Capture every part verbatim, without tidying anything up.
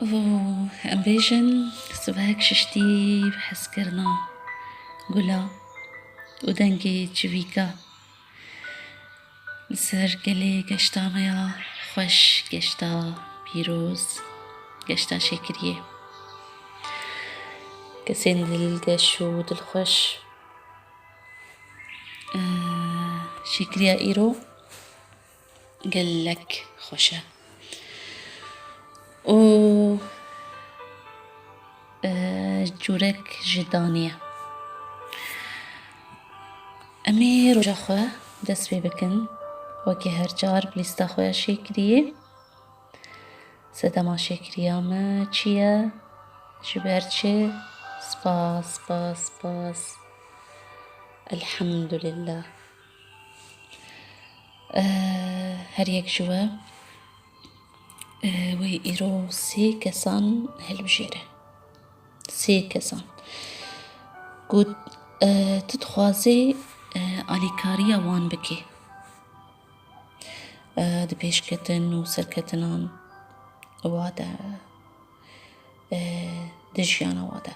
û em bêjin sibehek şiştî bi hezkirina gula û dengê çivîka li ser gelê geşta me ya xweş, geşta pîroz, geşta Şêkiriyê. Kesên dilgeş û dilxweş, eh, Şêkiriya îro gelek xweş e. Û, e, cûrek ji danê ye. Em ê roja xwe dest pê bikin. Wekî her car bi lîsta xwe ya Şêkiriyê. Sedema Şêkiriya me çi ye? Ji ber çi? Spas, spas, spas. Elhamdulillah. Eh, her yek ji we, eh, wê îro sê kesan hilbijêre. Sê kesan. Ku, eh, tu dixwazî, eh, alîkariya wan bikî. Eh, di pêşketin û serketinan wa de, eh, di jiyana wa de.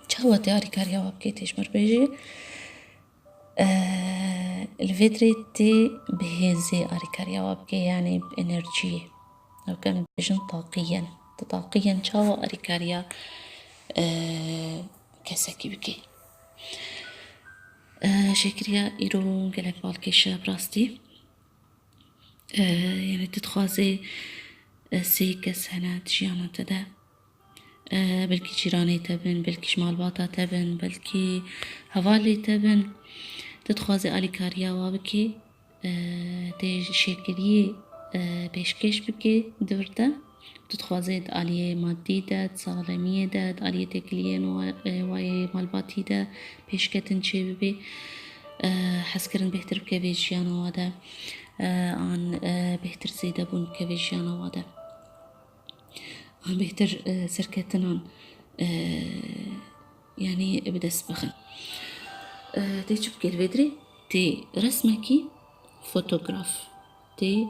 Çawa tê alîkariya wa bikê, tê ji mir bêjî? Eh, li vê dirê tê bi hêzê alîkariya wa bike, yanî bi enerjiyê. Ew ke em dibêjin taqiyen. Tu taqiyen çawa alîkariya, eh, kesekî bike? Eh, Şêkiriya îro gelek balkêş e, bi rastî. Eh, yanî tu dixwazê, eh, sê kes hene di jiyana te de. Eh, belkî cîranê te bin, belkî ji malbata te bin, belkî hevalê te bin. Tu dixwazê alîkariya wa bikî, eh, tê Şêkiriyê, eh, pêşkêş bikê di vir te. Tu dixwazê di aliyê madî de, di saxlemiyê de, di aliyê têkiliyên wa-, eh, wa yê malbatî de pêşketin çêbibê. Eh, hezkirin bêhtir bikevê jiyana wa de. Eh, an, eh, bêhtir zêdebûn bikevê jiyana wa de. An bêhtir, e, serketinan, e, yanî bi dest bixin. E, tê çi bikê li vê dirê? Tê resmekî fotograf. Tê,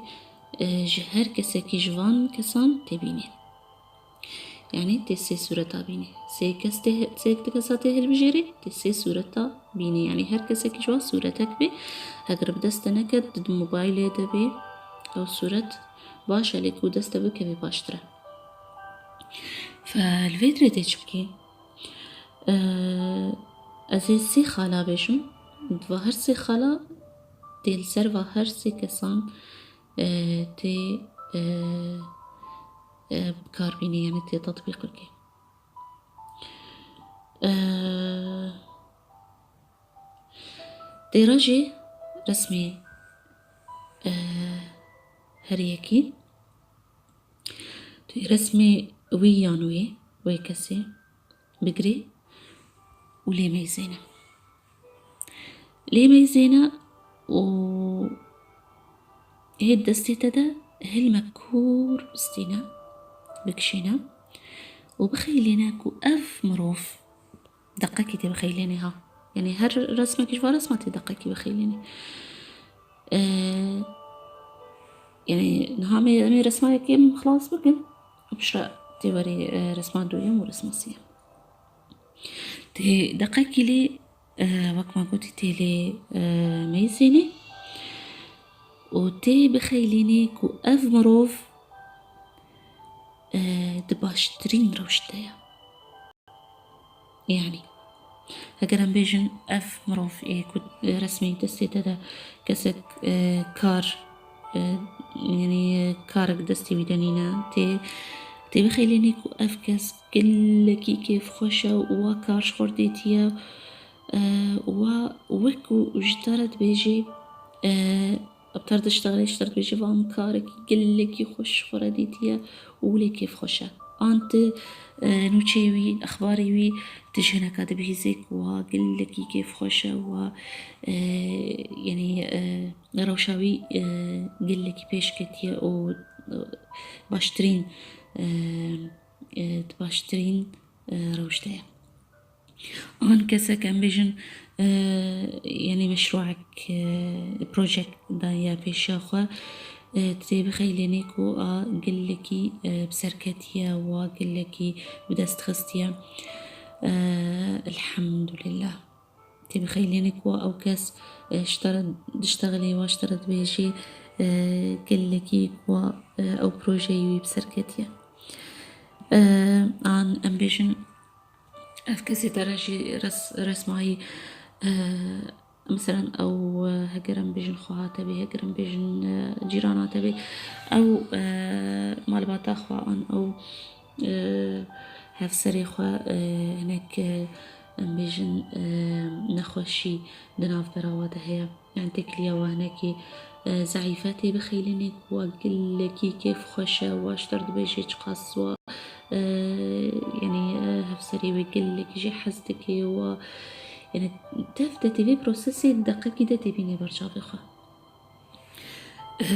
e, ji her kesekî ji van kesan tê bînê. Yanî tê sê sûreta bînê. Sê kes tê, sê kesa tê hilbijêrê, tê sê sûreta bînê. Yanî her kesekî ji wan sûretek bê. Heger bi dest te neket, di mobaylê de bê ew sûret. Baş e, lê ku dest te bikevê baştir e. Fe li vê dirê tê çi bikî? Eh, ez ê sê xala bêjim. Di va her sê xala tê li ser va her sê kesan, eh, tê, eh, eh, bi kar bînî, yanî tê tetbîq bikî. Eh, tê re jî resmê, eh, her yekî. Tu resmê wî yan wê, wê kesê bigirê û lê meyzêne. Lê meyzêne û hê destê te de hilmek kûr bistîne, bikişîne û bixeylîne ku ev mirov deqekî tê bixeylênê ha. Yanî her resmekî ji van resma tê deqekî bixeylênê. Ee, yanî niha me, em ê resma yekêm xilas bikin. Piştre tê werê, e, resma duyem û resma siyem. Tê deqekî lê, e, wek me gotî tê lê, e, meyzênê û tê bixeylînê ku ev mirov, e, di baştirîn rewş de ye. Yanî, heger em bêjin ev mirov ê ku resmê destê te de kesek, e, kar, e, yanî, e, karek destê wî de nîne, tê, tê bixeylênê ku ev kes gelekî kêfxweş e û wa kar ji xwe re dêtiye, e, wa wek ku ji te re dibêjê, e, Ev ter diştexile, ji te re dibêje, va min karekî gelekî xweş ji xwe re dîtiye û lê kêfxweş e. An tu, e, nûçeyê wî, exbarê wî, tu ji hineka dibihîzê ku wa gelekî kêfxweş e, wa, e, yanî, e, rewşa wî, e, gelekî pêş ketiye û, e, baştirîn, e, e, di baştirîn, e, rewş de ye. An kesek em bêjin, e, yanî meşrûek, e, projek daye pêşiya xwe. e, tê bixeylênê ku a gelekî, e, bi ser ketiye, wa gelekî bi dest xistiye. E, Elhamdulillah. Tê bixeylênê ku ew kes, e, ji te re diştexilê, wa ji te re dibêjê, e, gelekî ku, e, ew projeyê wî bi ser ketiye. E, an em bêjin, ev kesê te re jî res-, resmayî, e, meselen ew, e, heger em bêjin xweha te bê, heger em bêjin, e, cîrana te bê, ew, e, malbata xwe an ew, e, hevserê xwe, e, hinek, e, em bêjin, e, nexweşî di navbera we de heye. Yani têkiliya we hinekî, e, zeîf e, tê bixeylênê ku we gelekî kêfxweş e, we ji te re dibêjê çiqas we, e, yani, e, hevserê wê gelekî jê hez dike, we, yani tev de tê vê prosesê deqekî de tê bînê ber çavê xwe. E,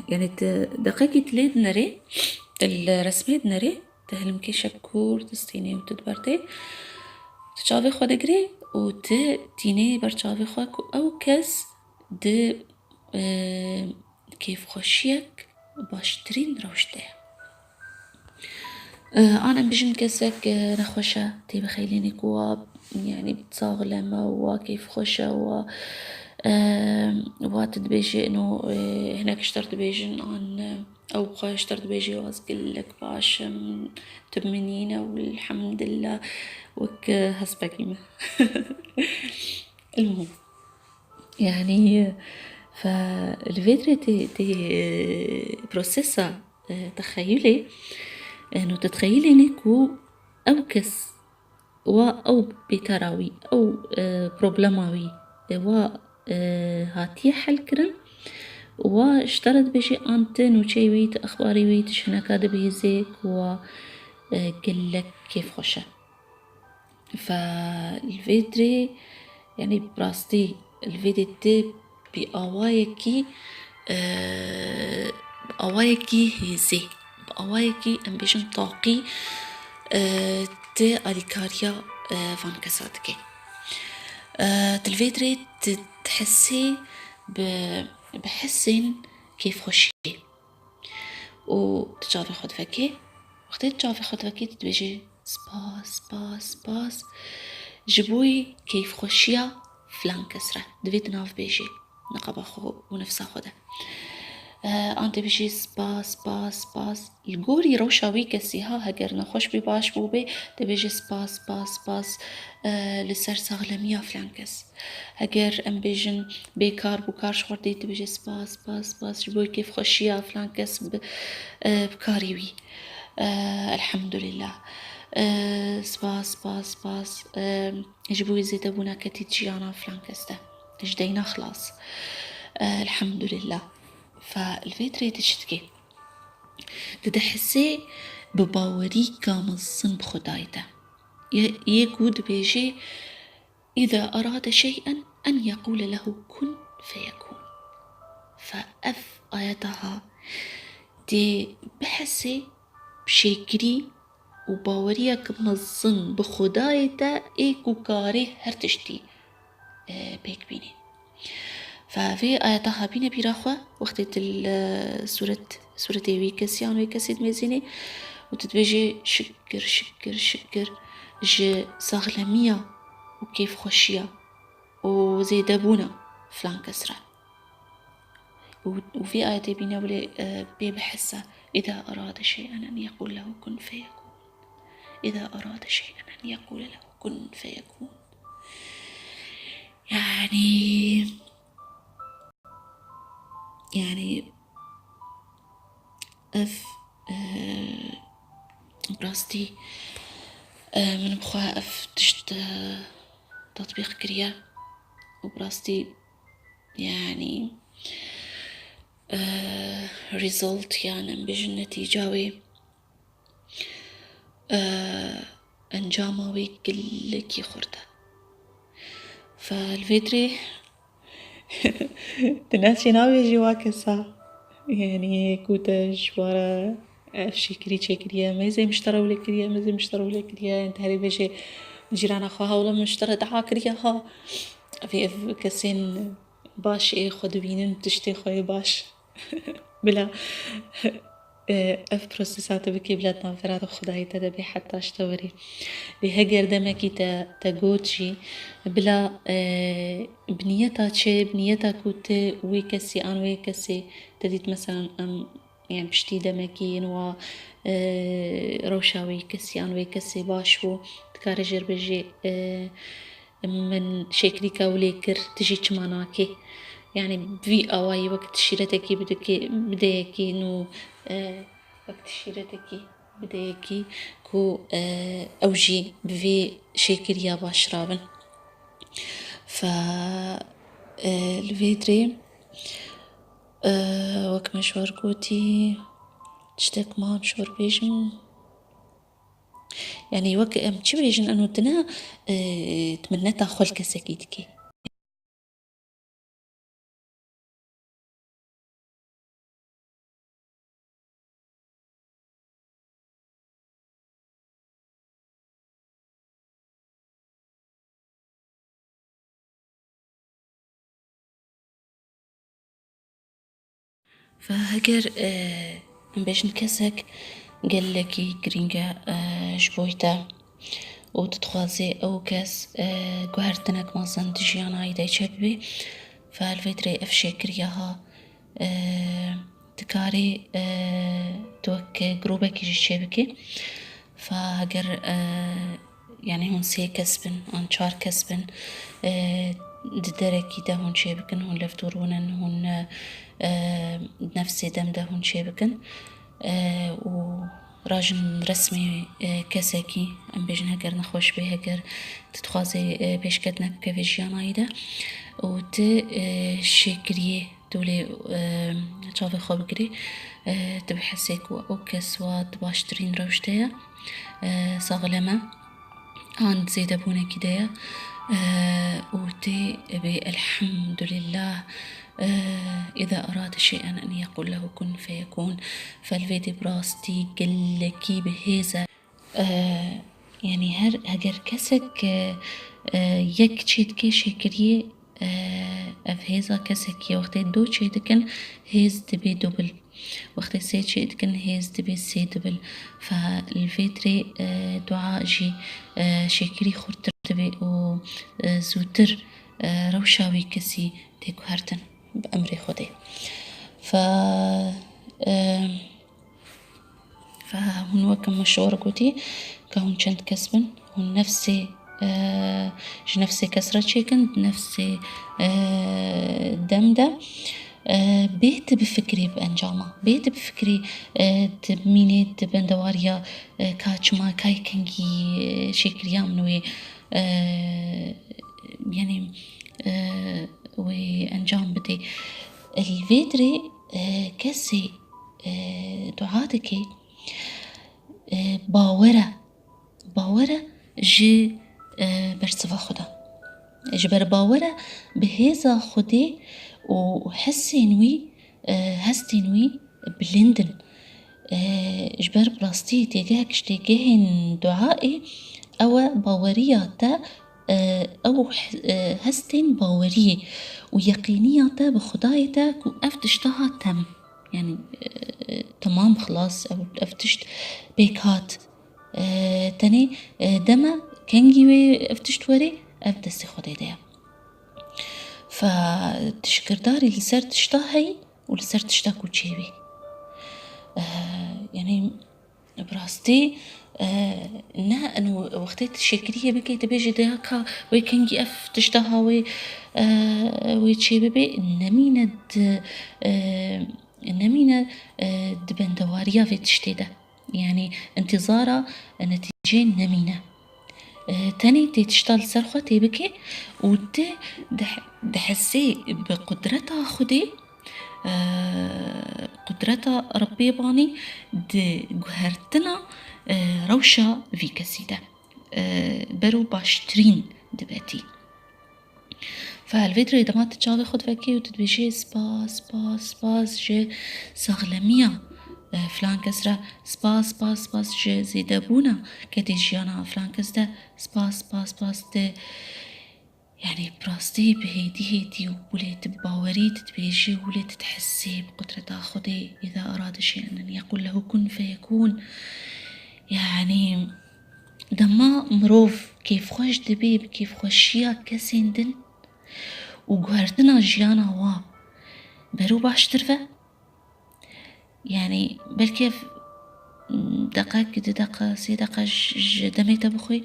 yani tu deqekî tu lê dinerê, tu li resmê dinerê, tu hilmkê şekûr, tu stînê û tu dibertê, tu çavê xwe digirê û tu tînê ber çavê xwe ku ew kes di, e, kêfxweşiyek baştirîn rewş de ye. E, an em bijin kesek, e, nexweş e, tê bixeylênê ku wa, yani saxlem e, wa kêfxweş e, wa, e, wa tu dibêjê ino, e, hinek ji te re dibêjin, an, e, ew xwe ji te re dibêjê, ez gelek baş im, tu min îne û elhamdulillah, wek, e, hespekî me. Elmuhim. Yani, fe, li vê dirê tê, tê, e, prosesa, e, texeyulê, e, no tu dixeyilênê ku ew kes wa ew bêtara wî, ew, e, problema wî, e, wa, e, hatiye helkirin, wa ji te re dibêjê an tu nûçeyê wî, tu exbarê wî, tu ji hineka dibihîzê ku wa, e, gelek kêfxweş e. Fe li vê dirê, yani bi rastî li vê dê tu bi awayekî, e, bi awayekî hêzê, bi awayekî em bêjin taqî, e, tu alîkariya, e, van kesa dikê. E, tu li vê dirê tu dihesê bi, bi hesên kêfxweşiyê. Û tu çavê xwe divekê. Wextê tu çavê xwe divekê, tu dibêjî, "Spas, spas, spas. Ji bo keyfxweşiya filan kes re." Divê tu nav bêjî. Niqaba xwe û nefsa xwe de. Eh, an tê bijî, "Spas, spas, spas." Li gorî rewşa wî kesî ha, heger nexweş bî, baş bû bê, tê bêjî, "Spas, spas, spas, eh, li ser saxlemiya filan kes." Heger em bêjin bêkar bû, kar ji xwe dê, tu bêjî, "Spas, spas, spas, ji bo kêfxweşiya filan kes bi, eh, bi karî wî. Eh, elhamdulillah. Eh, spas, spas, spas, eh, ji bo zêdebûna ketî di jiyana filan kes de. Ji deyna xilas. Eh, elhamdulillah." Fe li vê dirê tu çi dikê? Tu dihesê bi bawerîka mezin bi Xwedayê te. Yê, yê ku dibêjê, "Îza erade şey'en en yeqûle lehu kun feyekûn." Fe ev ayeta ha tê bihesê bi şêkirî û baweriyek mezin bi Xwedayê te ê ku karê her tiştî, e, pêk bînî. Fe vê ayeta ha bîne bîra xwe, wextê tu li, e, sûret, sûretê wî kesî yan wê kesî dimêzînê û tu dibêjê, "Şikir, şikir, şikir ji saxlemiya û kêfxweşiya û zêdebûna filan kes re." Û, û vê ayetê bîne wile, e, pê bihese, "Îza erade şey'en en yeqûl lehu kun feyekûn. Îza erade şey'en en yeqûle lehu kun feyekûn." Yani, yani, ev, e, bi rastî, e, min bi xwe ev tişt, e, tatbîq kiriye û bi rastî, yani, e, result, yani, em bêjin netîca wê, e, encama wê gelekî xurt e. Fe li vê dirê tu neçê nabêjî wa kesa. Yani ku te ji wa re ev şêkirî çêkiriye, mêzê min ji te re wile kiriye, mêzê min ji te re wile kiriye. Yani tu herê bêjê cîrana xwe ha wile min ji te re dua kiriye ha. Vê ev kesên Baş ê xwe dibînin, tiştê xwe yê baş. Bila, e, ev prosesa te bikê, bila di navbera te Xwedayê te de bê heta ji te werê. Lê heger demekî te, te got jî, bila, e, bi niyeta çi, bi niyeta ku tu wê kesî an wê kesê te dît, meselan, em, yani piştî demekî yên wa, e, rewşa wê kesî an wê kesê baş bû, dikare jê re bêjê, e, min şêkirîka wê lê kir, tu jî çima nakê? Yani bi vî awayî wek tu şîretekî bidikê, bideyekî nû, e, wek tu şîretekî bideyekî ku, e, ew jî bi vê şêkiriya baş rabin. Fe, e, li vê dirê, e, wek me ji we re gotî, tiştek ma em ji we re bêjin. Yani wek em çi bêjin, eno tu ne, e, tu minneta xwe li kesekî dikî. Fe heger, e, em bêjin kesek gelekî girîng e, e, ji bo te û tu dixwazî ew kes, e, guhertinek mezin di jiyana wî de çêbibe, fe li vê dirê ev şêkiriya ha, e, dikarî, e, tu wek grûbekî jî çêbikî. Fe heger, e, yani hûn sê kes bin, an çar kes bin, e, di derekî de hûn çêbikin, hûn levdûr bûnin, hûn, e, nefsê dem de hûn çêbikin, e, û rajin resmê, e, kesekî, em bêjin heger nexweş bê, heger tu dixwazê, e, pêşketinek bike vê jiyana yî de û tu, e, şêkiriyê tu lê, e, çavê xwe bigirî, e, tu bihesê ku ew kes wa di baştirîn rewş de ye, e, saxlem e, an zêdebûnekî de ye, e, û tê bê elhamdulillah, e, إذا أراد شيئا أن يقول له كن فيكون. Fe li vê dê bi rastî gelekî bi hêz e. E, yani her, heger kesek, e, e, yek çê dike şêkiriyê, e, ev hêza kesekî ye. Wextê du çê dikin, hêz dibe dubil. Wextê sê çê dikin, hêz dibe sê dubil. Fe li vê dirê, e, dua jî, e, şêkirî xurtir dibe û, e, zûtir, e, rewşa wî kesî tê guhertin bi emrê Xwedê. Fe, e, Fe hûn wek min ji we re gotî, ka hûn çend kes bin, hûn nefsê, e, ji nefsê kes re çêkin, di nefsê, e, dem de, e, bê tu bifikirî bi encama, bê tu bifikirî, e, tu mînê di bendewariya, e, ka çima, kay kengî, e, şêkiriya min wê, e, yanî, e, wê encam bidê. Li vê dirê, e, kesê, e, dua dike, e, bawer e, bawer e ji, e, bersiva Xuda. Ji ber bawer e bi hêza Xwedê û hesên wî, e, hestên wî bilind in. E, ji ber bi rastî têgehek ji têgehên duayê ew e baweriya te, e, ew he-, e, hestên baweriyê û yeqîniya te bi Xwedayê te ku ev tişta ha tem. Yani, e, temam xilas, ev, ev tişt pêk hat. E, tenê, e, deme kengî wê ev tişt werê, ev destê Xwedê de ye. Fe tu şikirdarî li ser tişta heyî û li ser tişta ku çêbî. E, yani, bi rastî, e, ne, eno wextê tu şêkiriyê bikê, tu bêjî de ya ka wê kengî ev tişta ha wê, e, wê çêbibe, nemîne di, e, nemîne, e, di bendewariya vê tiştê de. Yani, întîzara, e, netîcê nemîne. E, tenê tê tişta li ser xwe tê bike û tu dih-, dihesê bi qudreta Xwedê, e, qudreta Rebbê banî di guhertina, e, rewşa vî kesî de, e, bero baştirîn dibetî. Fe li vê dirê dema tu çavê xwe divekê û tu dibêjê, spas, spas, spas ji saxlemiya, e, filan kes re, spas, spas, spas ji zêdebûna ketê jiyana filan kes de, spas, spas, spas, tu Yani bi rastî bi hêdî hêdî û wile tu bi bawerî tu dibêjî û wile tu dihesî bi qudreta Xwedê, "Îza erade şey'en en yekûl lehu kun feyekûn." Yani dema mirov kêfxweş dibe bi kêfxweşiya kesên din û guhertina jiyana wa berû baştir ve, yani belkî ev deqek, du deqe, sê deqe ji, ji demê te bixwî,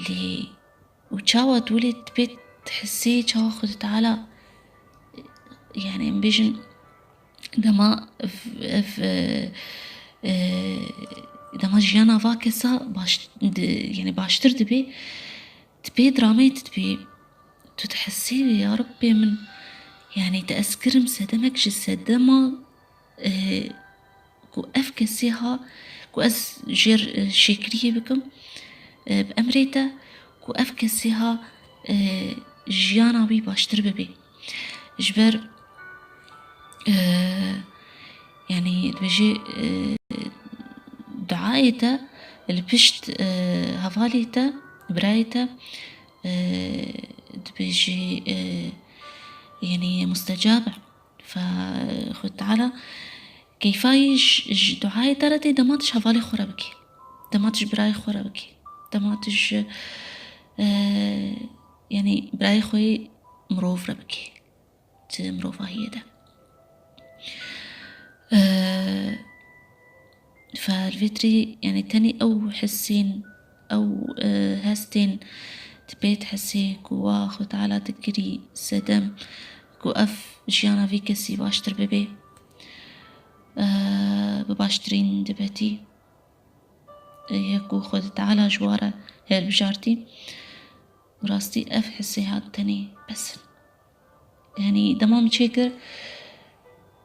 lê û çawa tu wile dibê tu hisê çawa Xwedê Teala, yani em bêjin dema ev, ev, e, e, dema jiyana va kesa baş, di, yani baştir dibê, tu pê diramê tu dibê, tu dihesê wê, ya Rebbê min, yani te ez kirim sedemek ji sedema, e, ku ev kesê ha, ku ez jêr, e, şêkiriyê bikim, e, bi emrê te, ku ev kesê ha, e, jiyana wî baştir bibe. Ji ber, e, yani dibêje, e, duayê te li pişt, e, hevalê te, birayê te, e, dibêje, e, yani mustecab e. Fe Xwedê Teala keyfa yî ji, ji duayê te re tê, dema tu ji hevalê xwe re bikî. Dema tu ji birayê xwe re bikî. Dema tu ji, e, yani birayê xwe yê mirov re bikî. Ti mirovahiyê de. E, Fe li vê tirî, yani tenê ew hisên, ew, e, hestên tu pê dihesê ku wa Xwedê Teala te kirî sedem, ku ev jiyana vî kesî baştir bibe, e, bi baştirîn dibetî, e, yek ku Xwedê Teala ji wa re hilbijartî. Bi rastî ev hisê hat tenê bes in. Yani dema min çêkir,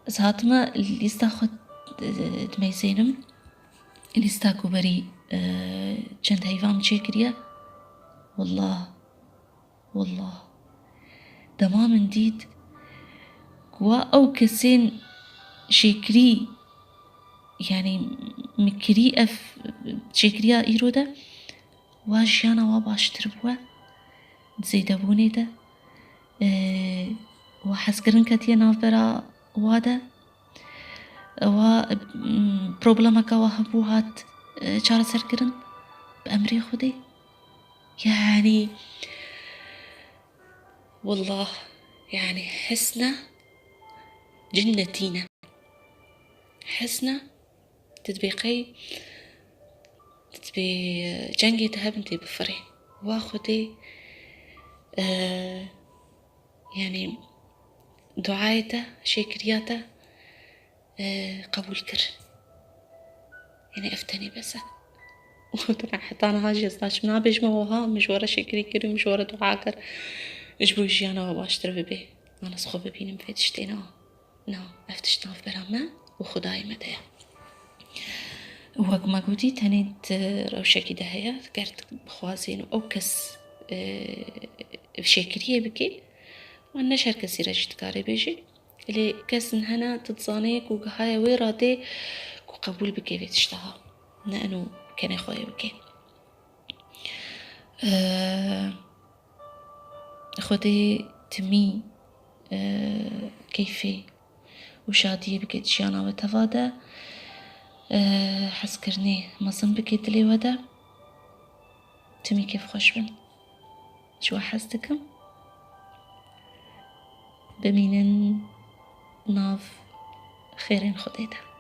ez hatime lîsta xwe, e, dimeyzênim. Lîsta ku berî, e, çend heyva min çêkiriye. Wallah, wallah. Dema min dît ku wa ew kesên şêkirî, yani min kirî ev çêkiriya îro de, wa jiyana wa baştir bûye. Di zêdebûnê de, e, wa hezkirin ketiye navbera wa de. Wa, mm, problemeka wa hebû hat, e, çareserkirin bi emrê Xwedê. Yani, wallah, yani hisna cinnetî ne. Hisna, tu dibê qey, tu dibê cengê te hebin tê bifirê. Wa Xwedê, e, yani duayê te, şêkiriya te, e, qebûl kir. Yani ev tenê bes e. Û tu heta niha jî ez naçim nabêjime, wiha min ji we re şêkirî kir û min ji we re dua kir. Ji bo jiyana we baştir bibe. An ez xwe bibînim vê tiştê, na. Na, ev tişt navbera me û Xwedayê me de ye. Wek me gotî, tenê di rewşekî de heye, ger tu bixwazî û ew kes, e, şêkiriyê bikî, wan ne ji her kesî re jî dikarê bêjî. Lê kes hene, tu dizanê ku gihaye wê radê ku qebûl bike vê tişta ha. Ne eno kenê xwe yê bike. E, Xwedê timî, e, keyfê û şadiyê bike di jiyana we teva de, e, hezkirinê mezin bike dilê we de. Timî kêfxweş bin. Ji we hez dikim. Bimînin nav xêrên Xwedê de.